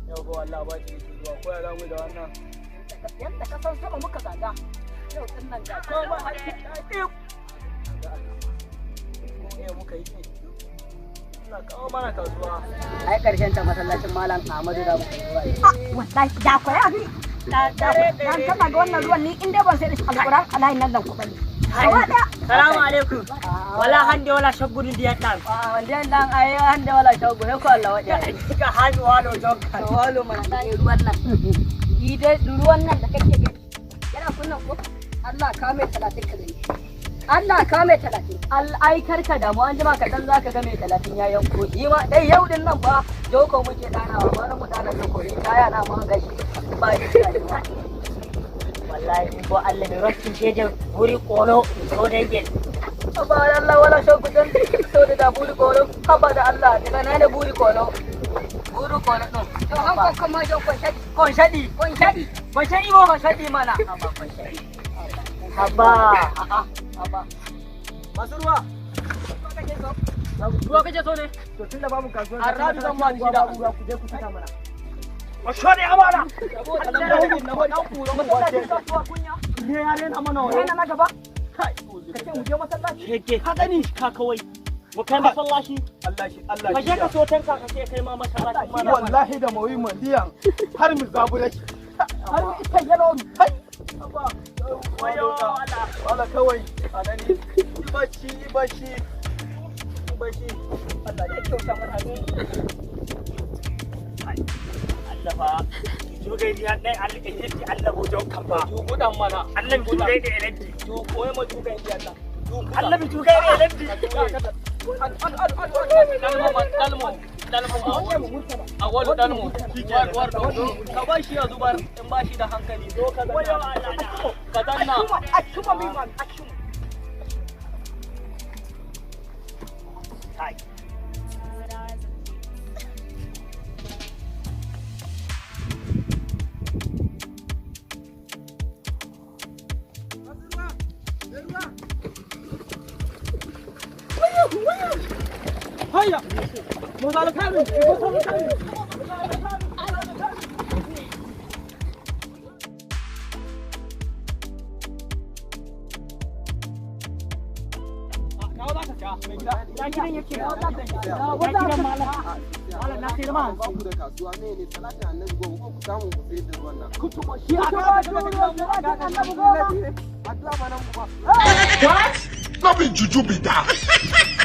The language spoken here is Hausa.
Yau ko Allah ba ki zuwa ko ya zamu da wannan. Yadda ka san sama muka zaga. Yau din nan ga ko ba hakki ta ko ne muka yi ne. Allah kawo mana kasuwa. Ai karshen ta masallacin Malam Ahmadu da muka yi. Ah wallahi da ko ya fi. Da dan kana ga wannan ruwan ni in dai ban sai da alquran alayin nan zan kuɓa ni. Salamu alaikum. Wala hande wala shaggudu ndiyan ɗan. Ndiyan ɗan ai hande wala shaggudu ko Allah waɗi. Ka hami walo jonka. Walo mana ɗan ruwan nan. Ni dai ruwan nan da kake gani. Yana kunna ko? Allah ka mai 30 ka gani. Allah ka mai 30. Ai karka damu an jima kaɗan za ka ga mai 30 ya yanko. Ni ma dai yau din nan ba joko muke ɗanawa ba mu ɗana joko ne kaya na ma gashi. Ba shi. Wallahi ko Allah ne rashin shede wuri kolo so da yake. Ba Allah wala shagudun so da buri kolo. Haba da Allah daga nan ne buri kolo. Buri kolo din. To han ko kuma jo ko shadi. Kon shadi. Kon shadi. Kon shadi bo kon shadi mana. Haba kon shadi. Haba. Haba. Masu ruwa. Ruwa kake so ne? To tunda babu kasuwa. Arabi zan ma da ruwa ku je ku saka mana. Washore amana. Ne yare na mana Yana na gaba. Kai, Kace mu je masallaci. Shege ka gani ka kawai. Mu kai masallaci. Allah shi Allah Ka je ka so tanka ka ce kai ma masallaci mana. Wallahi da mawai maliyan har mu zabure shi. Har mu ita yalo. Kai. Wayo Allah. Wala kawai a gani. Bacci bacci. Bacci. Allah ya kyauta mana. Allah fa. Jugai ya dai Allah ya ji Allah bo jonka fa. Jugudan mana. Allah bi jugai da eleddi. Ju koyi ma jugai ya Allah. Allah bi jugai da eleddi. Dalmo dalmo dalmo awalu dalmo war war ka ba shi ya zubar in ba shi da hankali zo ka zanna ka zanna Akuma mi man akuma. Kai. Hayya mo zalakaru ko zalakaru. Ya gidan yake. Ya gidan malam. Malam na kai ma. Ba ku da kasuwa ne ne salatin annabi goma ko ku samu ku sayar da ruwan nan. Shi aka Addu'a ba nan ku ba. What? No be juju be that.